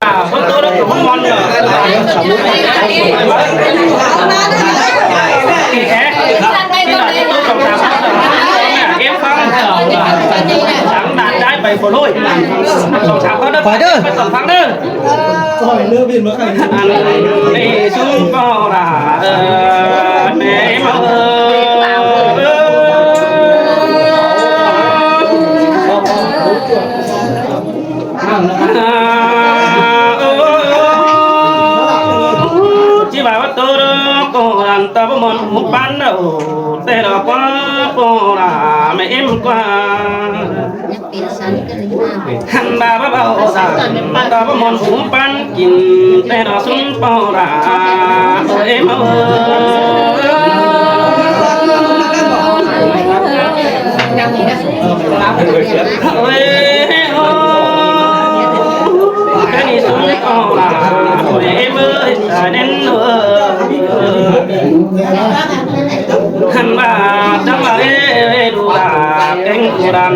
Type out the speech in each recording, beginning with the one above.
ອ່າ ເບິ່ງໂຕແລ້ວກໍມ່ວນເນາະ ເອ ເອ ເອັມຟັງ ສັງດານຍ້າຍໄປບໍ່ໂລຍ ສອງສາມຄົນເດີ ໄປເດີ ໄປສອງຝັ່ງເດີ ອັນນີ້ຊຸມປອລາ ເອີ ແມ່ມາເອີ ທີ່ວ່າວ່າໂຕໂກອັນຕະບໍ່ມ່ວນຫູປານເດີ ແຕ່ດອກວ່າໂປລາແມ່ເອັມກວ່າ ເປັນສັນກັນນະ ຫັ້ນວ່າບໍ່ເວົ້າສາ ຕອບບໍ່ມ່ວນຫູປານກິນ ແຕ່ດອກຊຸມປອລາ ເອີຍມາເອີຍ ໂອ້ຍໂອ້ຍ ກະນີ້ຊຸມປອລາ ເອີຍເອີຍ ສາເໜັນເອີຍ ຫັ້ນວ່າ ຈັງວ່າເອເອດູລາ ແກງກູດັນ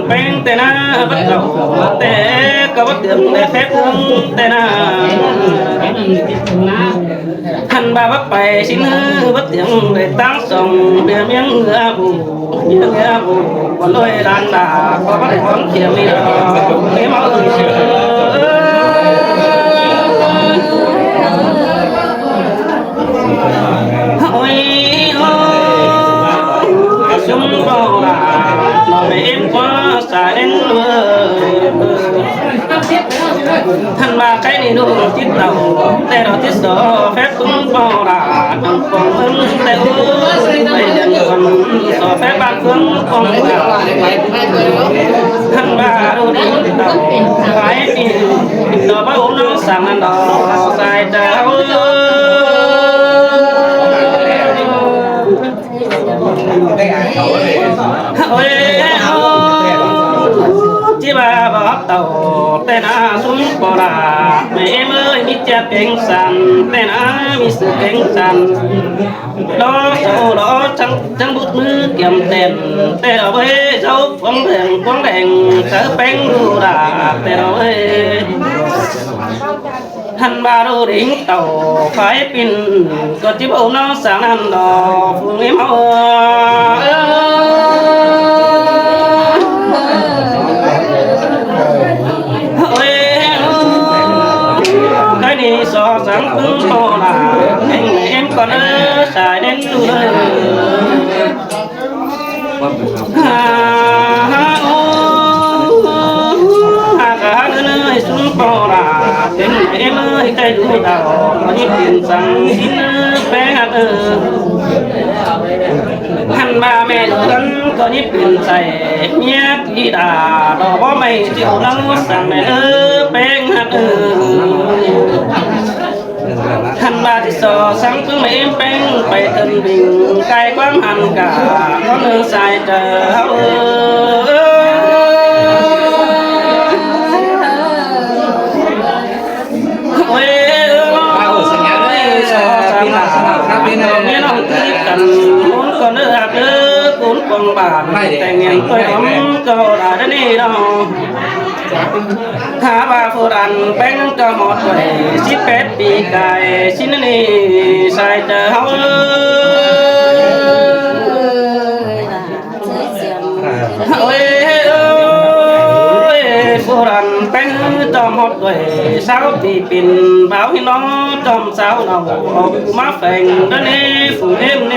ແປງແຕ່ໜ້າບັດເຈົ້າ ແຕ່ກະບໍ່ເຕີມແຕ່ແຟບເຖິງແຕ່ໜ້າ ຫັ້ນວ່າບັກໄປຊິນຮື ບໍ່ຕຽງໄດ້ຕັ້ງສອງ ເບຍມຽງເຮືອບູ ເບຍເຮືອບູ ບໍ່ລວຍລ້ານລາ ບໍ່ໄດ້ຂອງຂຽງນີ້ດອກ ເບຍມາເອີຍ ໂອ້ຍໂອ້ຍ ຊຸມບໍ່ລາ ນ້ອງແມ່ເອັມກວ່າສາເອັນເອີຍ ທ່ານວ່າໃກ້ນີ້ລູກຕິດເຕົ້າ ແຕ່ເຮົາຕິດສໍແຟບປຸ້ມບໍ່ລາ ນ້ອງປອງເບິ່ງແຕ່ໂອ້ຍ ໄປເດີນຄົນ ສໍແຟບບ້ານເມືອງປອງ ທ່ານວ່າລູກຕິດເຕົ້າ ໄປປີ ດອກເບົານ້ອງສັງນັ້ນດອກ ສາຍເຈົ້າເອີຍ ໂອ້ຍ ໂອ້ ຈິວ່າບອກເຕົ້າ ແຕ່ໜ້າຊຸມບໍ່ລາ ແມ່ເອີຍ ມີແຈບເປັງສັນ ແຕ່ໜ້າມີຊື່ເປັງສັນ ລໍເຈົ້າລໍ ຈັ່ງ ຈັ່ງບຸດມືກຽມແຕ່ນ ແຕ່ລະເວີຍ ເຈົ້າພວງແດງ ພວງແດງ ເຈົ້າແປງດູລາ ແຕ່ລະເວີຍ ທ່ານວ່າໂລລິງເຕົ້າ ໄຟປິ່ນ ກໍຈິບໍ່ນ້ອງສາງນັ້ນດອກ ຜູ້ເມາເອີຍ ໂອ້ຍ ໃຄນີ້ສໍສັງປຶ້ງບໍ່ລາ ເອັງເອັມກ່ອນເດີ ສາຍເໜັນດູເດີ ຫາ ຫາ ໂອ້ ຫາກະຫາເງິນໃຫ້ຊຸມບໍ່ລາ ເປັນເອັມເອີຍ ໃຈດູດາວ ບໍ່ຍິດກິນສັງກິນເອີຍ ແປງເອີຍ ຫັ້ນວ່າແມ່ເອີຍ ກໍຍິດກິນໃສ່ ເມຍ ອີດາ ດອກບໍ່ໄມ້ຈິວນຳສັງແມ່ເອີຍ ແປງຫັກເອີຍ ທ່ານວ່າຊິສໍສັງປຶ້ງແມ່ເອັມແປງ ໄປເຖິງບິງ ກາຍຄວາມຫັນກາ ຂອງເອີຍສາຍເຈົ້າເອີຍ ໂອ້ຍ ເອີຍ ເອີຍ ເອີຍ ເມຍນ້ອງຕິດກັນ ໝູນກ່ອນເດີຮັກເດີ ຄູນກອງບານ ແຕ່ງງານຕ້ອຍຫອມກໍໄດ້ເດີນີ້ເນາະ ຖ້າວ່າຜູ້ດັນແປງຈອມຮອດໄວ້ ສິບແປດປີກາຍ ຊິນນີ້ ສາຍເຈົ້າເອີຍ ໂອ້ຍ ໂອ້ຍ ຜູ້ດັນແປງຈອມຮອດດ້ວຍ ຊາວປີເປັນບ່າວໃຫ້ນ້ອງຈອມສາວເນົ່າ ເອົາມາແຝງດາເນຜູ້ເອັມເນ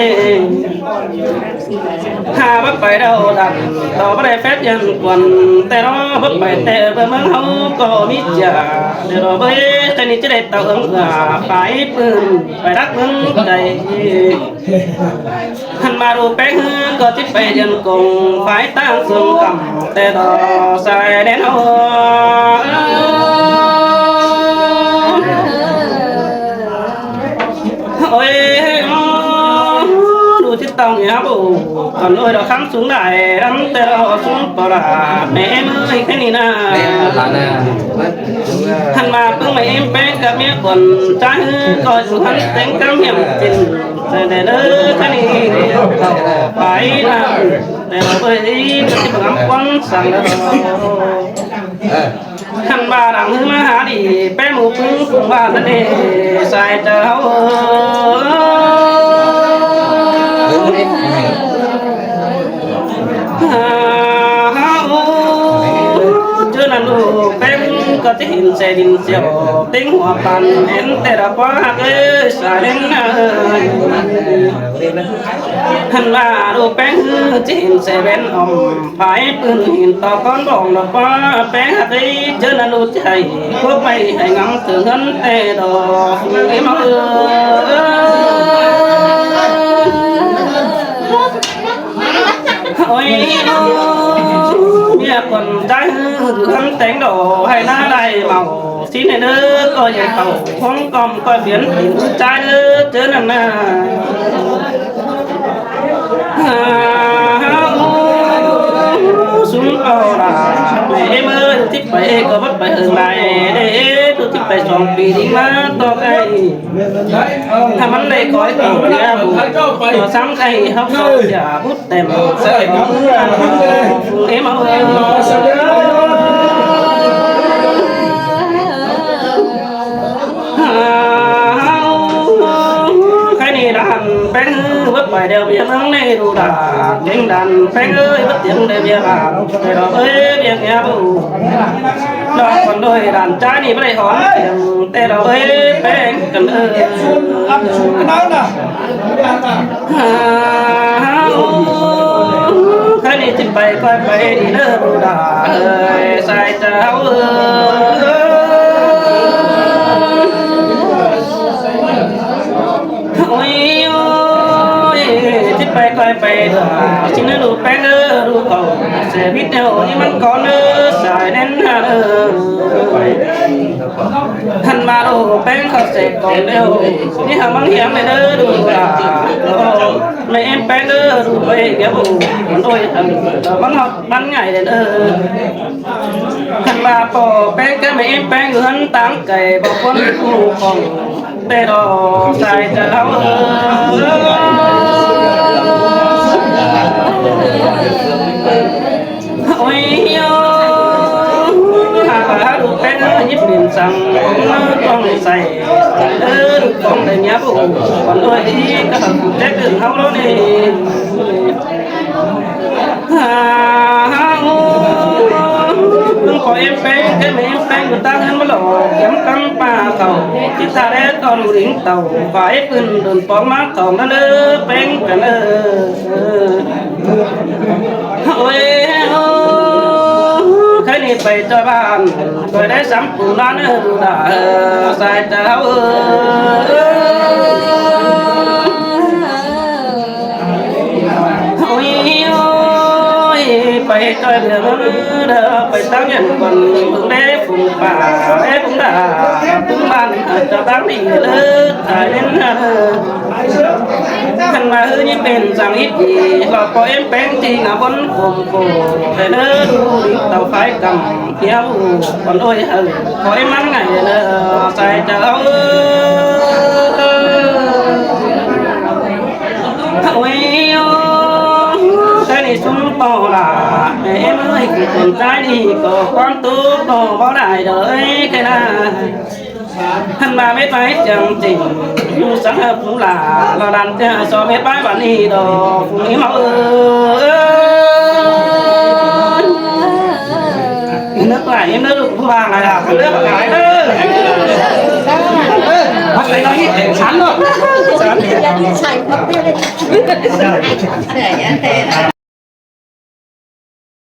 ຫາບັກໄປດາວດັນ ຕໍ່ບໍ່ໄດ້ແຟດຍັນກວນ ແຕ່ລໍບັກໄປແຕ່ເບິ່ງເມືອງເຮົາກໍມີຈາ ແຕ່ລໍເບິ່ງແຕ່ນີ້ຈະໄດ້ເຕົ້າເອີງເອືອ ໄປປືນ ໄປຮັກເມືອງໃດ ຫັ້ນມາດູແປງ ກໍຊິໄປເດືອນກົງ ຝ່າຍຕ່າງເຄື່ອງກຳ ແຕ່ຕໍ່ສາຍແດນເຮົາ ໂອ້ຍ ດູຊິຕ້ອງຫາບໍ່ ກ່ອນໂດຍດອກຄຳສູງໄດ້ ນຳແຕ່ລໍສູງປະລາດ ແມ່ເອີຍ ແຄ່ນີ້ນາ ຫັ້ນມາປຶ້ງແມ່ເອັມແປງກັບເມຍກ່ອນ ຈາຍຄືກໍຢູ່ຫັ້ນແຕ່ງກຳຮຽມຈິນ ແຕ່ເດີແຄ່ນີ້ ໄປນາ ແຕ່ລະເວີຍ ກໍຊິບໍ່ນຳຄວາມສັງເດີ ເອີ ຄັນວ່າຫຼັງຮືມາຫາດີ ແປໝູປຶງກຸງບ້ານນັ້ນເດ ສາຍເຈົ້າເອີຍ. ເຈີນັ້ນລູກແປງກໍຈະເຫັນແສດິນສຽວ ເຕັງຫົວປັນເຫັນແຕ່ລະປາກເອີຍ ສາຍເຫຼັງເອີຍ. ຫັ້ນວ່າລູກແປງຄືຈະເຫັນແສແວ່ນອອມ ພາຍປືນຫີນຕອກກ້ອນບອງດອກວ່າແປງຮັກເອີຍ ເຈີນັ້ນລູກໃຈພວກໄປໃຫ້ງຳເຖິງເຮືອນແຕ່ດອກເອີຍ ມາເອີຍ. ໂອ້ຍ ເມຍຄົນໃຈ ເຮືອນແຕງດອກໃຫ້ໜ້າໄດ້ເມົາ ຊິໃຫ້ເດີກໍຢ່າເຂົ້າຫ້ອງກອມກໍບຽນເປັນໃຈເດີ ເຈີນັ້ນນາ. ຊຸມເອົາລະ ແມ່ເອີຍ ຊິໄປກໍບໍ່ໄປເຫິງໄດ້ເດ້ ຊິໄປສອງປີນີ້ມາຕໍ່ໄກ ຖ້າມັນໄດ້ຄອຍເຂົ້າເມຍບຸ ກໍສັງໄກເຮົາເຂົ້າຢ່າບຸ ແຕ່ມາເອີຍ ເອັມເອີຍ ໃຄນີ້ດານແປງເອີຍ ເບິດໄປແລ້ວວຽກເມືອງໃນດູດາ ເກັ່ງດານແປງເອີຍ ເບິດຕຽງໄດ້ວຽກອາ ແຕ່ດອກເອີຍ ວຽກແອບ ດອກຄົນໂດຍດານຈ້າຍນີ້ບໍ່ໄດ້ຫອມ ແຕ່ດອກເອີຍ ແປງກັນເອີຍ. ຄັນນີ້ຊິໄປຄ່ອຍໄປດີເດີລູກຫຼານເອີຍ ສາຍເຈົ້າເອີຍ. ໂອ້ຍ ໂອ້ຍ ຊິໄປຄ່ອຍໄປເດີ ຊິນະລູກແປງເດີ ລູກເຂົາແຊວິດແນວນີ້ມັນກ່ອນເດີ ສາຍແໜ້ນຫາເດີ. ຫັ້ນມາໂລແປງເຂົາເສກກ່ອນເດີ ນີ້ຫາມັນຫຽງແມ່ເດີ ດູລາ ແມ່ແອມແປງເດີ ດູເອງຢ່າບໍ່ ໂອ້ຍ ມັນຮອດມັນງ່າຍເດີ. ຫັ້ນມາພໍ່ແປງກັບແມ່ແອມແປງຢູ່ຫັ້ນຕ່າງໄກ ບໍ່ຄວນຮູ້ຂອງແຕ່ດອກ ສາຍເຈົ້າເອີຍ. ໂອ້ຍ ໂອ້ຍ ຫາກວ່າລູກແປ້ງເອີຍ ຍິບເປັນສັງ ຕ້ອງໃສ່ ເອີ ລູກຂອງໄດ້ເມຍບໍ່ ກ່ອນໂດຍທີ່ກະເຮົາແຈກເອີ້ນເຮົາໂລດນີ້ ຫາ ຫາ ໂອ້ ເບິ່ງພໍ່ເອັມແປ້ງ ແກ້ມເອັມແປ້ງຢູ່ຕາເຮືອນບໍ່ຫຼໍ ແກ້ມກຳປາເຂົາ ທີ່ທ່າແລຕອນລິງເຕົ່າ ຝ່າຍປືນດົນປອງມາຂອງນັ້ນເດີ ແປ້ງກັນເອີ. ໂອ້ຍ ໂອ້ ໃຄນີ້ໄປຈອຍບ້ານ ກໍໄດ້ສຳປູນາເນີດາ ສາຍເຈົ້າເອີຍ. ໂອ້ຍ ໂອ້ຍ ໄປຈອຍເດີ ເດີ ໄປຕາມເຮືອນຄົນ ເບິ່ງແລຝູງປ່າ ແລຝູງດາ ຝູງບ້ານ ເຈົ້າຕັ້ງດີເລີດ ສາຍເໜ້ນເດີ. ຄັນວ່າເຮີຍເປັນສັງອິດດີ ວ່າພໍ່ເອັມແປ້ງຈິງອາບົນໂຄມໂຄ ແຕ່ເດີດູລິເຕົາພາຍກຳ ເອີ ກ່ອນໂດຍເຮີ ຂໍໃຫ້ມັນງ່າຍເດີ ສາຍເຈົ້າເອີຍ. ໂອ້ຍ ໂອ້ ແຕ່ນີ້ຊຸມພໍ່ຫຼ້າ ແມ່ເອັມເອີຍ ຄືຄົນຊາຍນີ້ກໍຄວາມໂຕກໍບໍ່ໄດ້ເດີ ແຄ່ນາ. ຫັ້ນວ່າແມ່ນໄປຈັ່ງຈິງ ຢູ່ສັງເອີຜູ້ຫຼ້າ ລາວດັນຈະສອບເຮັດໄປບາດນີ້ດອກ ຜູ້ນີ້ມາເອີຍ. ນຶກຫຼາຍ ນຶກຜູ້ວ່າງຫຼາຍ ເລື່ອງຫຼາຍເດີ ເອີ ມັນໄປນອນນີ້ ສັນເນາະ ສັນ ໃສ່ມາເປັນ